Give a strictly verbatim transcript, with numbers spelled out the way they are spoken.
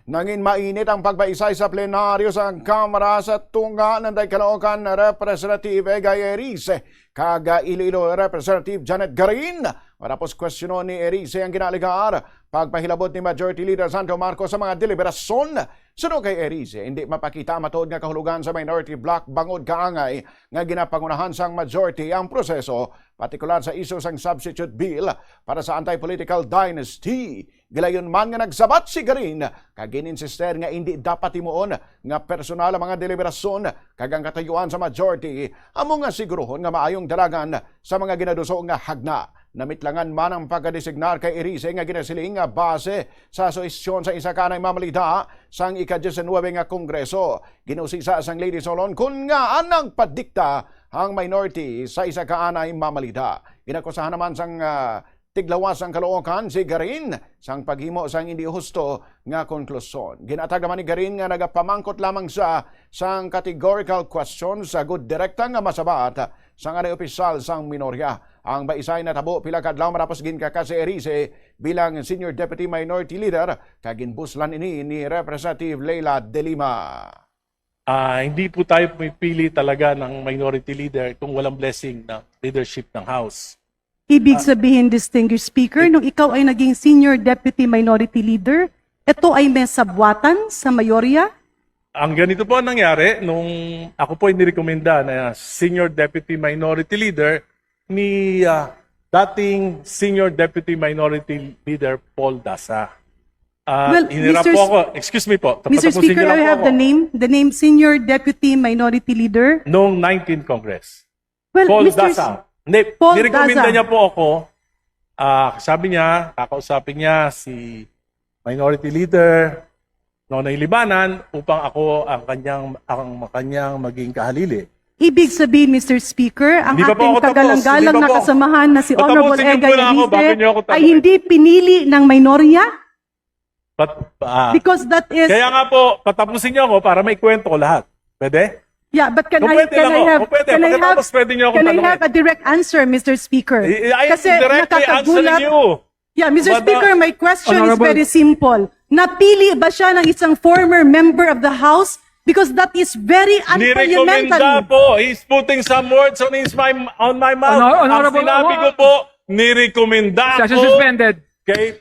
Nangin mainit ang pagpaisay sa plenaryo sa Kamara sa tunga nanday Caloocan Representative Egay Erice kag Iloilo Representative Janet Garin. Matapos kwestiyonon ni Erice ang ginaalegar pagpahilabot ni Majority Leader Sandro Marcos sa mga deliberasyon. Suno kay Erice, hindi mapakita ang matuod nga kahulugan sa minority bloc bangod kaangay nga ginapangunahan sang majority ang proseso, partikular sa isyu sang substitute bill para sa anti-political dynasty. Gilayon man nga nagsabat si Garin kag gin-insister nga indi dapat himuon nga personal ang mga deliberasyon kag ang katuyuan sa majority amo nga siguruhon nga maayong dalagan sa mga ginaduso nga hagna. Namitlangan man ang pagkadesignar kay Erice nga ginasiling nga base sa suhestyon sa isa ka anay mamalida sang ika-diecinuebe nga Kongreso. Ginusisa sang Ladies Salon kon ngaa nagpadikta ang minority sa isa ka anay mamalida. Ginakusahan naman sang ah, tiglawas sang Caloocan si Garin sang paghimo sang indi husto nga konklusyon. Ginatag naman ni Garin nga nagapamangkot lamang siya sang categorical questions sa gud direkta nga masabat sang anay opisyal sang minorya. Ang baisay natabo pila ka adlaw matapos ginkakat si Erice bilang Senior Deputy Minority Leader kag ginbuslan ini ni Representative Leila de Lima. Ah, hindi po tayo pumipili talaga ng minority leader kung walang blessing ng leadership ng House. Ibig sabihin, distinguished speaker, nung ikaw ay naging senior deputy minority leader, ito ay may sabwatan sa mayorya? Ang ganito po ang nangyari nung ako po ay nirekomenda na senior deputy minority leader ni ah, dating senior deputy minorty leader Paul Daza. Ah, Well, hinirap Mister po S- ako. Excuse me po. Mister Patapusin Speaker, niyo lang I po have ako. the name, the name Senior Deputy Minority Leader. Noong nineteenth Congress. Well, Paul Mister S- Daza. Hindi, Paul nirekomenda Daza. niya po ako. Ah, sabi niya, kakausapin niya si minority leader, Nonoy Libanan, upang ako ang kanyang ang kanyang maging kahalili. Ibig sabihin, Mister Speaker, ang Hindi pa po ating ako tapos. kagalang-galang Hindi pa na po. kasamahan na si Honorable Patapusin niyo Egay muna ako bago Erice niyo ako ay tanungin. Hindi pinili ng minorya? But, ah, Because that is... Kaya nga po, patapusin niyo ako para maikwento ko lahat. Pwede? Yeah, but can Kung I pwede can lang I ako. have Kung pwede can lang I ako. have Pagkatapos, pwede niyo akong can I tanungin. have a direct answer, Mister Speaker? I, I am Kasi directly answering nakakagulat. You. Yeah, Mister But, uh, Speaker, my question is Honorable. Very simple. Napili ba siya ng isang former member of the House? Because that is very Nirekomenda unparliamentary. Po. He's putting some words on his my on my mouth. Honor- Ang Honorable, sinabi ko Honorable. Po, nirekomenda Session ko suspended. Kay